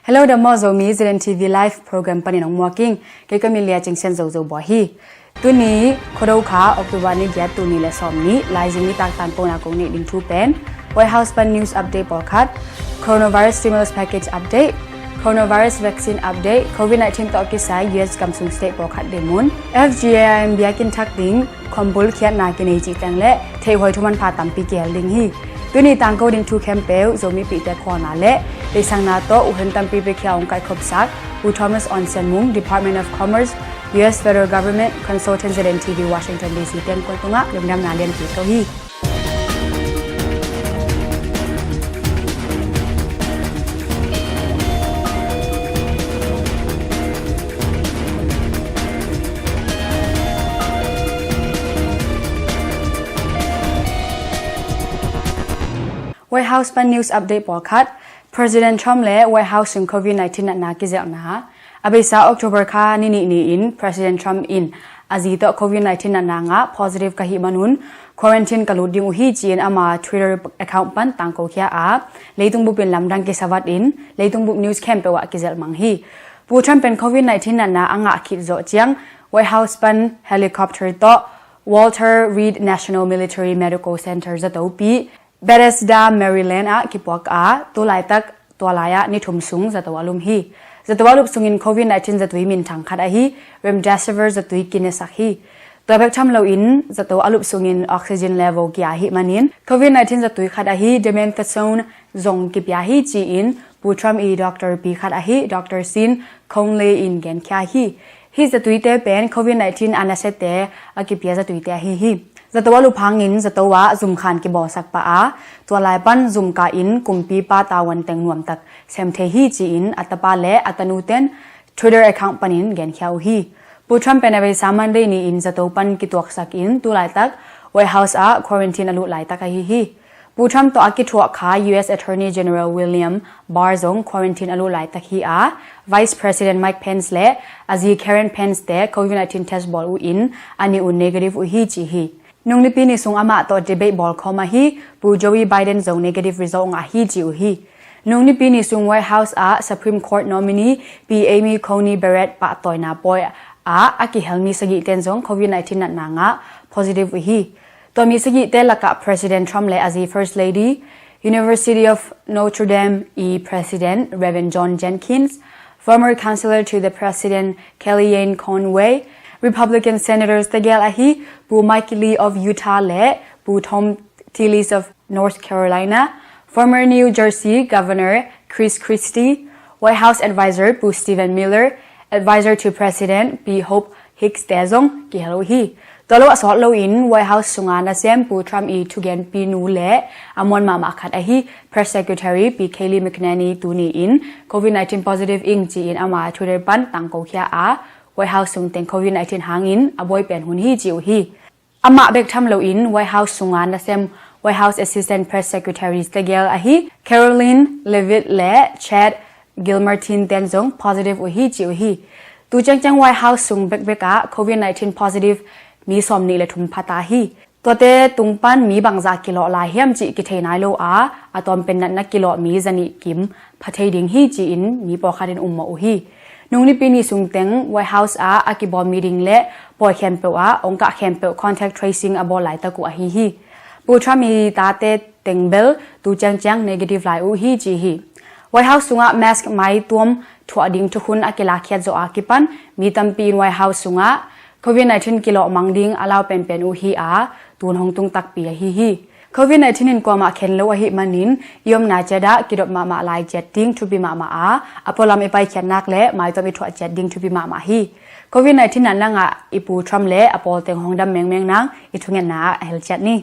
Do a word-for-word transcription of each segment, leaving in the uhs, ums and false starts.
Hello, dam maw Zomi, Z N T V Live program panin hong muak ing. Kei ka min Lia Cing Sian Zo Zo Bua hi. Tuni Khuado kha October ni giat, tul nih le sawm nih, Laizing nitak tangkona kong neih ding thu pen White House pan news update pawlkhat, coronavirus stimulus package update, coronavirus vaccine update, covid nineteen tawh kisai U S gam sung state pawlkhat dinmun, F G A I M biakinn thak ding khuambul khiatna kinei cih teng le theihhuai thu manpha tampi kihel ding hi. Tuni tangko ding thu khempeuh Zomipihte khualna le deihsakna tawh uh hen tampi piakhia hong kaihkhopsak Pu Thomas Awn Sian Mung, Department of Commerce, U S Federal Government, Consultant, Z N T V, Washington D C te innkuan tungah lungdamna lianpi ko hi. White House pan news update pawlkhat, President Trump le White House sung covid nineteen natna kizelhna. A beisa October kha ni nih ni-in President Trump in a zi tawh covid nineteen natna ngah positive ka hih manun quarantine ka lut ding uh hi ci-in ama Twitter account pan tangkokhia a, leitung bupin lamdang kisavat in leitung bup news khempeuh ah kizelh mang hi. Pu Trump pen covid nineteen natna a ngah khit zawh ciang White House pan helicopter tawh Walter Reed National Military Medical Center zatopi Bethesda, Maryland ah kipuak a, tu laitak tua lai-ah ni thum sung zato a lum hi. Zato a lup sungin covid nineteen zatui minthang khat ahi remdesivir zatui kinesak hi. Tua bek tham loin zato a lup sungin oxygen level kia ahih manin covid nineteen zatui khat ahi dexamethasone zong kipia hi ci-in Pu Trump i doctor pi khat ahi Doctor Sean Conley in genkhia hi. Hih zatuite pen covid nineteen a nasiate a kipia zatuite ahi hi. Zato a lup hangin zato ah zumkhan kibawlsak pah a, tua lai pan zumkah in kumpipa tavuan teng nuamtak sem thei hi ci-in a tapa le a tanuten Twitter account panin genkhia uh hi. Pu Trump pen a beisa Monday ni-in zato pan kituaksak in tu laitak White House ah quarantine a lut laitak ahi hi. Pu Trump tawh a kithuah kha U S Attorney General William Barr zong quarantine a lut laitak hi a, Vice President Mike Pence le a zi Karen Pence te covid nineteen test bawl uh in a nih un negative uh hi ci hi. Nung nipi ni sung amah tawh debate bawl khawm ahi Pu Joe Biden zong negative result ngah hi ci uh hi. Nung nipi ni sung White House ah Supreme Court nominee Pi Amy Coney Barrett pahtawina pawi ah a kihel mi sagih ten zong covid nineteen natna ngah positive uh hi. Tua mi sagihte lakah President Trump le a zi First Lady, University of Notre Dame i President Reverend John Jenkins, former counselor to the President Kellyanne Conway, Republican senators tegel ahi Pu Mike Lee of Utah le Pu Thom Tillis of North Carolina, former New Jersey Governor Chris Christie, White House advisor Pu Stephen Miller, advisor to President Pi Hope Hicks te zong kihel uh hi. Tua lo a sawt loin White House sunga nasem Pu Trump i thugenpi nu le a muan mahmah khat ahi Press Secretary Pi Kayleigh McEnany tuni in covid nineteen positive ing ci-in ama Twitter pan tangkokhia a, White House sung teng covid nineteen hangin a bawi pen hun hi ci uh hi. Amah bek tham loin White House sunga nasem White House Assistant Press Secretaries tegel ahi Karoline Leavitt le Chad Gilmartin ten zong positive uh hi ci uh hi. Tu ciangciang White House sung bekbek ah covid nineteen positive mi sawm nih le thum phata hi. Tuate tung pan mi bangzah kilawh lai hiam cih kithei nai lo a, a tawmpen natna kilawh mi zanih kim pha thei ding hi ci-in mi pawlkhat in ummawh uh hi. Nung nipi ni sung teng White House ah a kibawl meeting le pawi khempeuh ah ong kah khempeuh contact tracing a bawl laitak uh ahi hi. Pu Trump i tate teng bel tu ciangciang negative lai uh hi ci hi. White House sungah mask maituam thuah ding thukhun a kilakkhiat zawh a kipan mi tampi in White House sungah covid nineteen kilawh mang ding a lau penpen uh hi a, tun hong tung takpi ahi hi. Covid nineteen in kuamah khen lo ahih manin i omna ciat ah kidop mahmah lai ciat ding thupi mahmah a, a pualam i paikhiatnak le maituam i thuah ciat ding thupi mahmah hi. Covid nineteen natna ngah i Pu Trump le a pawl teng hong dam mengmeng nang i thungetna ah hel ciat ni.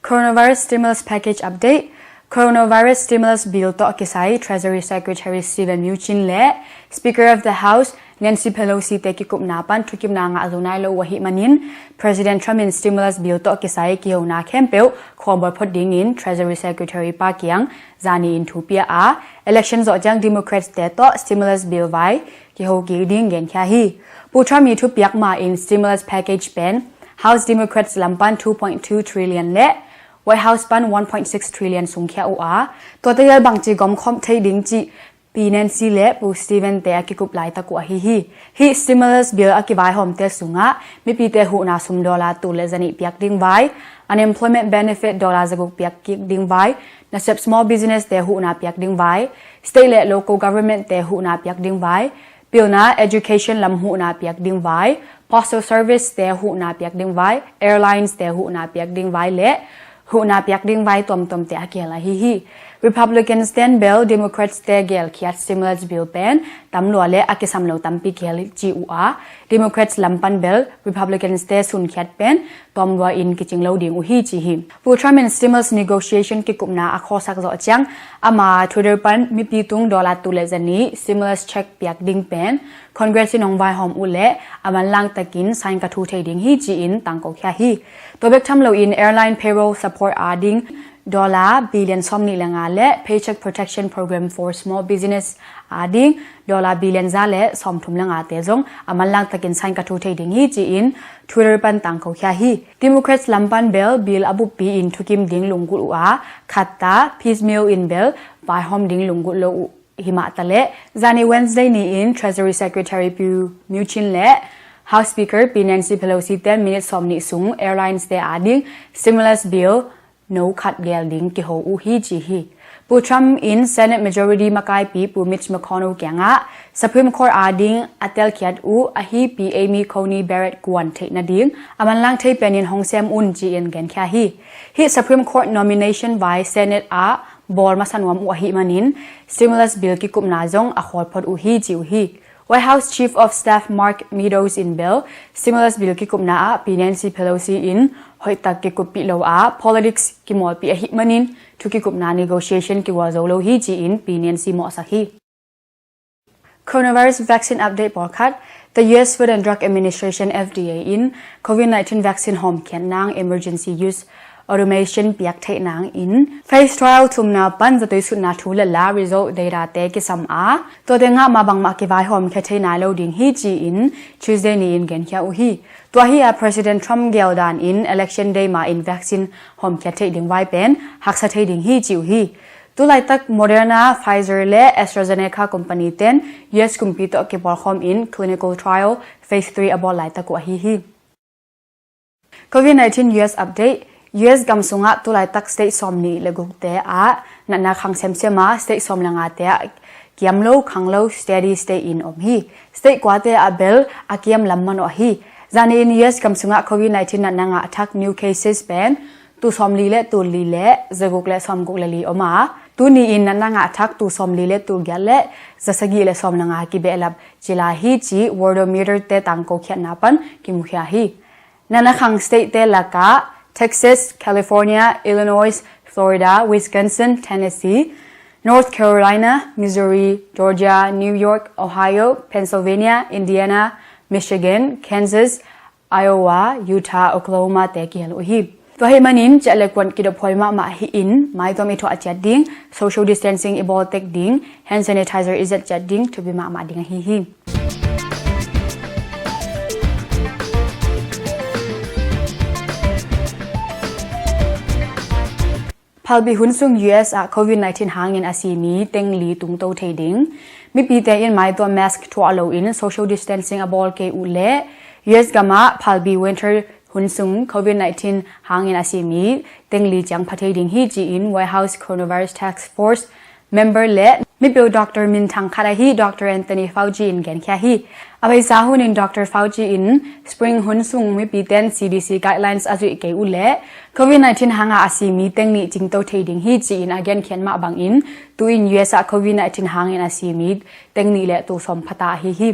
Coronavirus stimulus package update. Coronavirus stimulus bill tawh kisai Treasury Secretary Steven Mnuchin le Speaker of the House Nancy Pelosi te kikupna pan thukimna ngah zo nai lo uh ahih manin President Trump in stimulus bill tawh kisai kihona khempeuh khuabawl phot dingin Treasury Secretary pa kiang zani in thu pia a, election zawh ciang Democrats te tawh stimulus bill vai kiho kik ding genkhia hi. Pu Trump i thupiak ma in stimulus package pen House Democrats lam pan two point two trillion le White House pan one point six trillion sungkhia uh a, tuate gel bangci gomkhawm thei ding cih Pi Nancy le Pu Steven te a kikup laitak uh ahi hi. Hih stimulus bill a kivaihawmte sungah mipite huhna sum dollar tul le zanih piak ding vai, unemployment benefit dollar zaguk piak kik ding vai, nasep small business te huhna piak ding vai, state le local government te huhna piak ding vai, pilna education lam huhna piak ding vai, postal service te huhna piak ding vai, airlines te huhna piak ding vai le huhna piak ding vai tuamtuam te a kihel ahi hi. Republicans ten bel Democrats te gelkhiat stimulus bill pen tamlua le a kisam lo tampi kihel ci uh a, Democrats lam pan bel Republicans te sunkhiat pen tuamlua in kicing lo ding uh hi ci hi. Pu Trump in stimulus negotiation kikupna a khawlsak zawh ciang ama Twitter pan mipi tung dollar tul le zanih stimulus check piak ding pen Congress in hong vaihawm uh le a manlang takin sign ka thu thei ding hi ci-in tangko khia hi. Tua bek tham loin airline payroll support a ding dollar billion sawmnih le nga le Paycheck Protection Program for Small Business a ding dollar billion za le sawmthum le nga te zong a manlang takin sign ka thu thei ding hi ci-in Twitter pan tangko khia hi. Democrats lam pan bel bill a buppi in thukim ding lunggulh uh a, khatta piecemeal in bel vaihawm ding lunggulh lo uh hi mah taleh, zani Wednesday ni-in Treasury Secretary Pu Mnuchin le House Speaker Pi Nancy Pelosi ten minute sawmnih sung airlines te a ding stimulus bill no khat gel ding kiho uh hi ci hi. Pu Trump in Senate Majority makaipi Pu Mitch McConnell kiangah Supreme Court a ding a telkhiat uh ahi Pi Amy Coney Barrett kuan theih nading a manlang thei penin hong sem un ci-in genkhia hi. Hih Supreme Court nomination vai Senate ah bawl masa nuam uh ahih manin stimulus bill kikupna zong a khawl phot uh hi ci uh hi. White House Chief of Staff Mark Meadows in bel stimulus bill kikupna ah Pi Nancy Pelosi in hoihtak kikuppih lo a, politics kimawlpih ahih manin thu kikupna negotiation kigual zo lo hi ci-in Pi Nancy mawhsak hi. Coronavirus vaccine update pawlkhat. The U S Food and Drug Administration, F D A in COVID nineteen vaccine hawmkhiat nang emergency use authorization piak theih nangin phase trial thumna pan zatui sutna thu le la result data te kisam a, tuate ngah mah bangmah kivaihawmkhia thei nai lo ding hi ci-in Tuesday ni-in genkhia uh hi. Tua hi a President Trump geldan in election day ma-in vaccine hawmkhiat theih ding vai pen haksa thei ding hi ci uh hi. Tulaitak Moderna, Pfizer le AstraZeneca company ten U S kumpi tawh kipawlkhawm in clinical trial phase three a bawl laitak uh ahi hi. COVID nineteen U S update. U S gam sungah tulaitak state sawmnih le gukte ah natna khang semsem a, state sawm le ngate ah kiam lo khang lo steady state in om hi. State kuate ah bel a kiam lam manawh hi. Zani in U S gam sungah COVID nineteen natna ngah thak new cases pen tul sawmli le tul li le zaguk le sawmguk le li om a, tuni in natna ngah thak tul sawmli le tul giat le zasagih le sawm le nga kibehlap cila hi ci Worldometer te tangko khiatna pan kimukhia hi. Natna khang state te lakah Texas, California, Illinois, Florida, Wisconsin, Tennessee, North Carolina, Missouri, Georgia, New York, Ohio, Pennsylvania, Indiana, Michigan, Kansas, Iowa, Utah, Oklahoma te kihel uh hi. Tua ahih manin ciah le kuan kidop huai mahmah hi in, maituam i thuah ciat ding, social distancing i bawl tek ding, hand sanitizer i zat ciat ding thupi mahmah ding ahi hi. Phalbi hun sung U S ah COVID nineteen hangin a si mi teng li tungto thei ding. Mipite in maituam mask thuah loin social distancing a bawl kei uh leh U S gamah phalbi winter hun sung COVID nineteen hangin a si mi teng li ciang pha thei ding hi ci-in White House Coronavirus Task Force member le mipil doctor minthang khat ahi Doctor Anthony Fauci in genkhia hi. A beisa hunin Doctor Fauci in spring hun sung mipiten C D C guidelines a zuih kei uh leh COVID nineteen hanga a si mi teng nih cingto thei ding hi ci-in a genkhiat mah bangin tu-in U S ah COVID nineteen hangin a si mi teng nih le tul sawm phata ahi hi.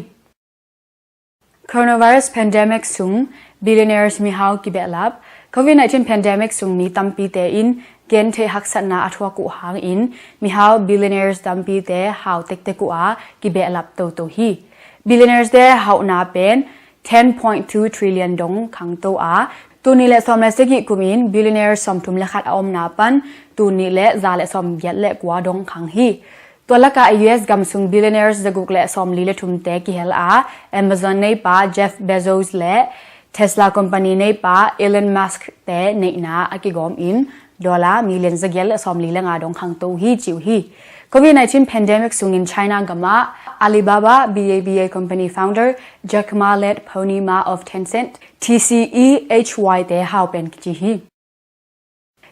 Coronavirus pandemic sung billionaires mihau kibehlap. COVID nineteen pandemic sung mi tampite in gentheih haksatna a thuak uh hangin mihau billionaires tampite hau tektek uh a kibehlap toto hi. Billionaires te hauhna pen ten point two trillion dong khangto a, tul nih le sawm le sagih kumin billionaires sawmthum le khat a omna pan tul nih le za le sawm giat le kua dong khang hi. Tua lakah U S gam sung billionaires zaguk le sawmli le thumte kihel a, Amazon neipa Jeff Bezos le Tesla company neipa Elon Musk te neihna a kigawm in dollar million zagiat le sawmli le nga dong khangto uh hi ci uh hi. Covid nineteen pandemic sungin China gamah Alibaba, B A B A company founder Jack Ma led pony ma of Tencent, T C E H Y te hau pen kici hi.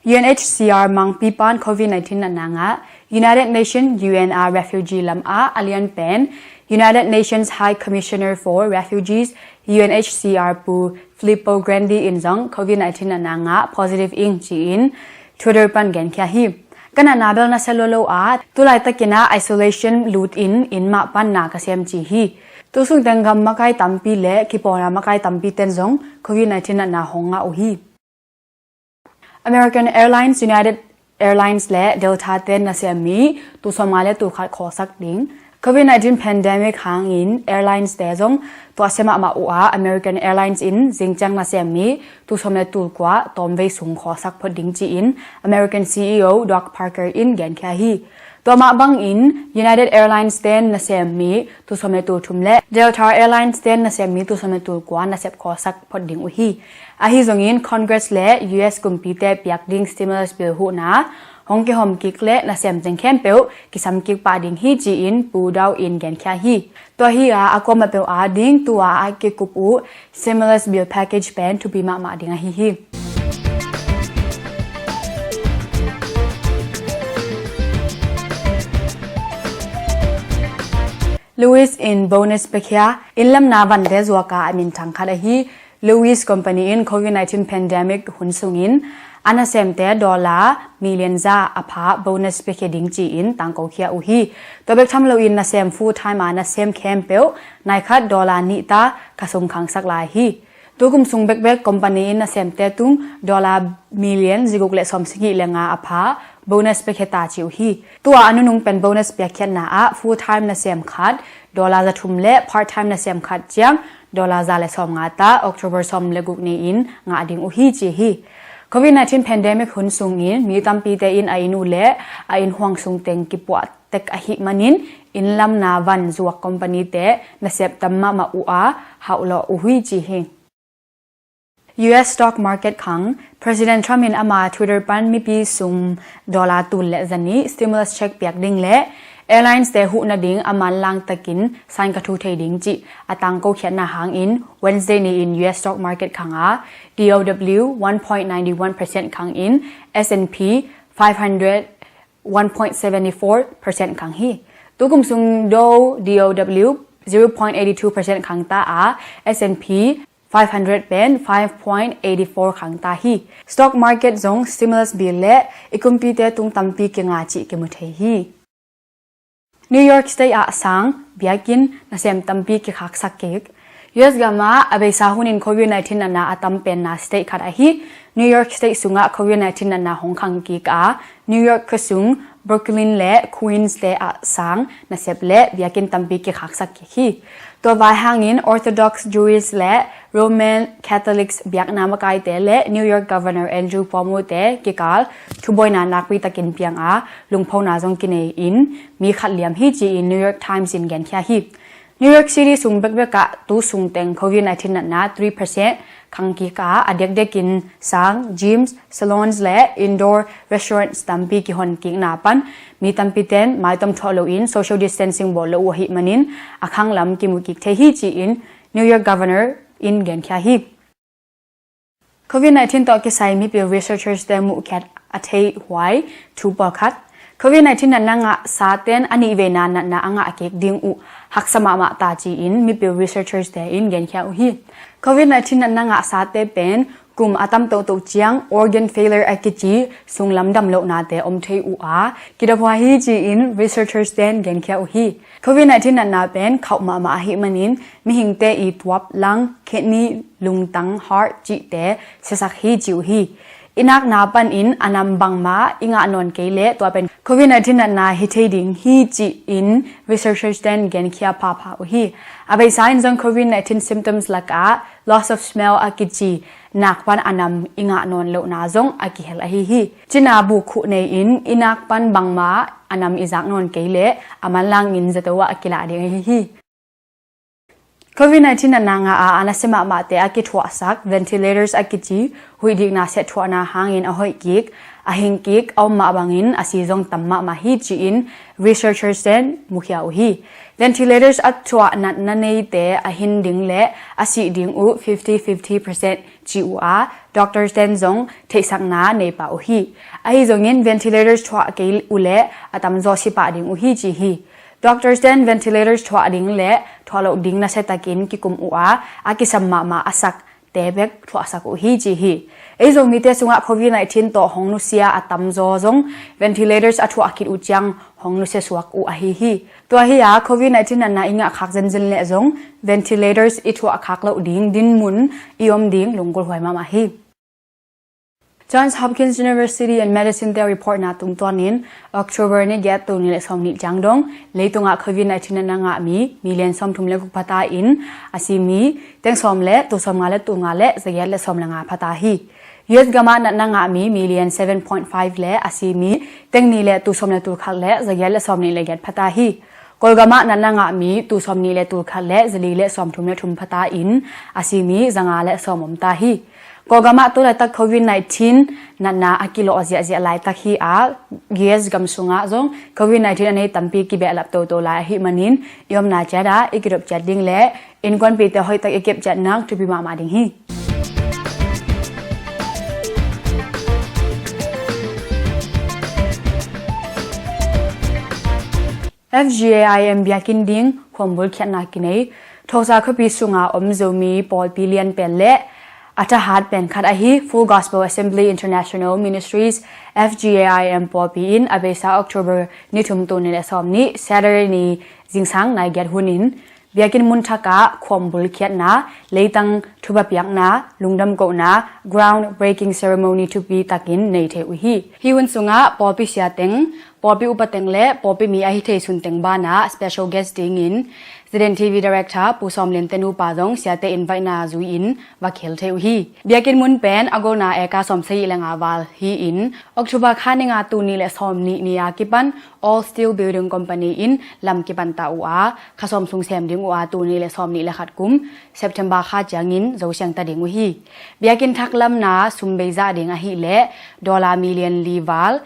U N H C R mangpi pan Covid nineteen natna ngah, United Nations U N R refugee lam ah a lian pen United Nations High Commissioner for Refugees, U N H C R Pu Filippo Grandi in zong Covid nineteen natna ngah positive ing ci-in Twitter pan genkhia hi. Ka natna bel nasia lualo a, tulaitakin ah isolation lut in inn mah pan na ka sem ci hi. Tu sungteng gam makai tampi le kipawlna makai tampi ten zong Covid nineteen natna hong ngah uh hi. American Airlines, United Airlines le Delta ten nasem mi tul sawmnga le tul khat khawlsak ding. Covid nineteen pandemic hangin airlines te zong tuahsia mahmah uh a, American Airlines in zingciang nasem mi tul sawm le tul kua tawmvei sung khawlsak phot ding ci-in American C E O Doug Parker in genkhia hi. Tua mah bangin United Airlines ten nasem mi tul sawm le tul thum le Delta Airlines ten nasem mi tul sawm le tul kua nasep khawlsak phot ding uh hi. Ahi zongin Congress le U S kumpite piak ding stimulus bill huhna hong kihawm kik le nasem teng khempeuh kisam kik pah ding hi ci-in Pu Doug in genkhia hi. Tua hi a, a kuamah peuh a ding tua a kikup uh stimulus bill package pen thupi mahmah ding ahi hi. Louis in bonus piakhia, innlamna vante zuaka a minthang khat ahi. Louis company in Covid nineteen pandemic hun sungin a nasemte dollar million za a pha bonus piakhia ding ci-in tangkokhia uh hi. Tua bek tham loin nasem full time a nasem khempeuh nai khat dollar nih ta ka sung khangsak lai hi. Tukum sung bekbek company in nasemte tung dollar million zaguk le sawmsagih le nga a pha bonus piakhia ta ci uh hi. Tua a nunung pen bonus piakkhiatna ah full time nasem khat dollar za thum le part time nasem khat ciang dollar za le sawmnga ta October sawm le guk ni-in ngah ding uh hi ci hi. Covid nineteen pandemic hun sungin mi tampite in a inn uh le a inn huang sungteng kipuah tek ahih manin innlamna van zuak company te nasep tam mahmah uh a hauhlawh uh hi ci hi. U S stock market khang, President Trump in ama Twitter pan mipi sum dollar tul le zanih stimulus check piak ding le airlines te huh nading a manlang takin sign ka thu thei ding cih a tangkokhiatna hangin Wednesday ni-in U S stock market khang a D O W one point nine one percent khang in S and P five hundred one point seven four percent khang hi. Tukum sung Dow D O W zero point eight two percent khang ta a, S and P five hundred pen five point eight four khang ta hi. Stock market zong stimulus bill le i kumpite tung tampi kinga cih kimu thei hi. New York State ah sang biakinn nasem tampi kikhaksak kik. U S gam ah a beisa hunin Covid nineteen natna a tam penna state khat ahi. New York State sungah Covid nineteen natna hong khang kik a, New York khuasung Brooklyn le Queens te ah sang nasep le biakinn tampi kikhaksak kik hi. Tua vai hangin Orthodox Jewish le Roman Catholics biakna makaite le New York Governor Andrew Cuomo te kikal thubawina nakpi takin piang a, lungphona zong kinei in mi khat liam hi ci-in New York Times in genkhia hi. New York City sung bekbek ah tu sungteng Covid nineteen natna three percent khang kik a, a dekdekin sang, gyms, salons le indoor restaurants tampi kihon kikna pan mi tampi ten maitom thuah loin social distancing bawl lo uh ahih manin a khang lam kimu kik thei hi ci-in New York Governor in genkhia hi. Covid nineteen tawh kisai mipil researchers te muhkhiat a theih huai thu pawlkhat. Covid nineteen natna ngah sa ten a nihveina natna a ngah kik ding uh haksa mahmah ta ci-in mipil researchers te in genkhia uh hi. Covid nineteen natna ngah sa te pen kum a tam toto ciang organ failure a kici sunglam damlohna te om thei uh a, kidop huai hi ci-in researchers ten genkhia uh hi. Covid nineteen natna pen khauh mahmah ahih manin mihingte i tuap, lung, kidney, lungtang, heart cihte siasak hi ci uh hi. I nakna panin a nam bangmah i ngah nawn kei leh tua pen Covid nineteen natna hi thei ding hi ci-in researchers ten genkhia phapha uh hi. A beisa in zong Covid nineteen symptoms lakah loss of smell a kici nak pan a nam i ngah nawn lohna zong a kihel ahi hi. Cina buk khuh nei-in i nak pan bangmah a nam i zak nawn kei leh a manlangin zato ah a kilah ding ahi hi. Covid nineteen natna ngah a, a nasia mahmahte a kithuahsak ventilators a kici huih dikna set thuahna hangin a hoih kik, a hing kik, a om mah bangin a si zong tam mahmah hi ci-in researchers ten mukhia uh hi. Ventilators a thuah natna neite a hin ding le a sih ding uh fifty fifty percent ci uh a, doctors ten zong theihsakna nei pah uh hi. Ahi zongin ventilators thuah kei uh le a tamzaw si pah ding uh hi ci hi. Doctors ten ventilators thuah ding le thuah loh ding nasia takin kikum uh a, a kisam mahmah a sak te bek thuahsak uh hi ci hi. Ei Zomite sungah Covid nineteen tawh hong nusia a tamzaw zong ventilators a thuah khit uh ciang hong nusia suak uh ahi hi. Tua hi a, Covid nineteen natna i ngah khak zenzen leh zong ventilators i thuah khak loh ding dinmun i om ding lunggulh huai mahmah hi. Johns Hopkins University and Medicine te reportna tungtawnin October ni giat, tul nih le sawm nih ciang dong leitungah Covid nineteen natna ngah mi million sawmthum le guk phata in a si mi teng sawm le tul sawm nga le tul nga le zagiat le sawm le nga phata hi. U S gamah natna ngah mi million seven point five le a si mi teng nih le tul sawm le tul khat le zagiat le sawm nih le giat phata hi. Kawlgamah natna ngah mi tul sawm nih le tul khat le zali le sawmthum le thum phata in a si mi zanga le sawm om ta hi. Kawlgamah tu laitak Covid nineteen natna a kilawh ziahziah laitak hi a, U S gam sungah zong Covid nineteen a nei tampi kibehlap toto lai ahih manin i omna ciat ah i kidop ciat ding le innkuanpihte hoihtak i kep ciat nang thupi mahmah ding hi. F G A I M biakinn ding khuambul khiatna kinei Tulsa khuapi sunga om Zomi pawlpi lian pen le a thahat pen khat ahi Full Gospel Assembly International Ministries, F G A I M pawlpi in a beisa October ni thum, tul nih le sawm nih Saturday ni zingsang nai giat hunin biakinn mun thakah khuambul khiatna, leitang thupha piakna, lungdam kohna, ground breaking ceremony thupi takin nei thei uh hi. Hih hun sungah pawlpi siateng, pawlpi upateng le pawlpi mi a hi thei sunteng banah special guest dingin Z N T V director Pu Sawm Lian Te nupa zong siate invite na zui-in va khel thei uh hi. Biakinn mun pen a golna acre sawm sagih le nga val hi-in October kha ni nga, tul nih le sawm nih ni a kipan All Steel Building Company in lam kipan ta uh a, kha sawm sung sem ding uh a, tul nih le sawm nih le khat kum September kha ciangin zo siang ta ding uh hi. Biakinn thak lamna sum bei zah ding ahih leh dollar million li val,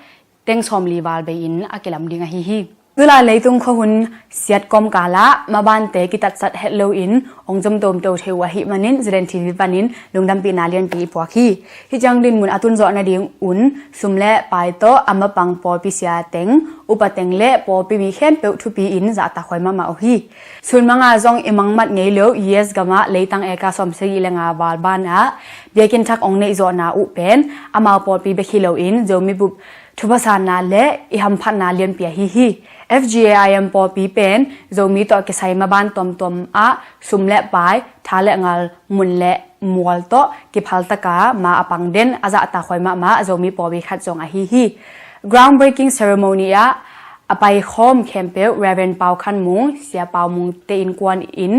teng sawm li val bei-in a kilam ding ahi hi. Tulai leitung khuahun siat kawmkal ah mabante kitatsat het loin hong zom tomto thei uh ahih manin Z N T V panin lungdampihna lianpi i puak hi. Hih ciang dinmun a tunzawh nading un sum le pai tawh a mapang pawlpi siateng, upateng le pawlpi mi khempeuh thupi-in zahtakhuai mahmah uh hi. Sun manga zong i mangmat ngei lo U S gamah leitang acre sawm sagih le nga val banah biakinn thak hong neihzawhna uh pen amau pawlpi bek hi loin Zomi bup thuphasanna le i hamphatna lianpi ahi hi. F G A I M pawlpi pen Zomi tawh kisai maban tuamtuam ah sum le pai, tha le ngal, mun le mual tawh kiphaltaka ma a pang den a zahtakhuai mahmah Zomi pawlpi khat zong ahi hi. Ground breaking ceremony ah a paikhawm khempeuh Reverend Pau Khan Mung, Sia Pau Mung te innkuan in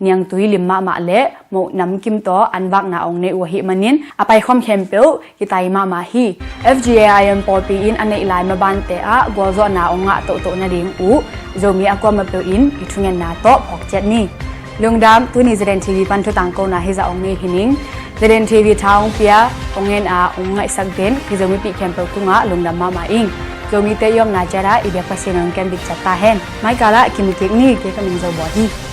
niangtui lim mahmah le moh namkim tawh an vakna hong nei uh ahih manin a paikhawm khempeuh kitai mahmah hi. F G A I M pawlpi in a neih lai mabante ah gualzawhna hong ngah tohtoh nading uh Zomi a kuamah peuh in i thungetna tawh phawk ciat ni. Lungdam, tuni Z N T V pan thutangkona hizah hong nei hi ning. Z N T V tha hong pia, hong en a hong ngaihsak den Zomi pih khempeuh tungah lungdam mahmah ing. Zomite i omna ciat ah i biak Pasian hong kem bik ciat ta hen. Mai kalah kimu kik ni, kei ka min Zo Bawi hi.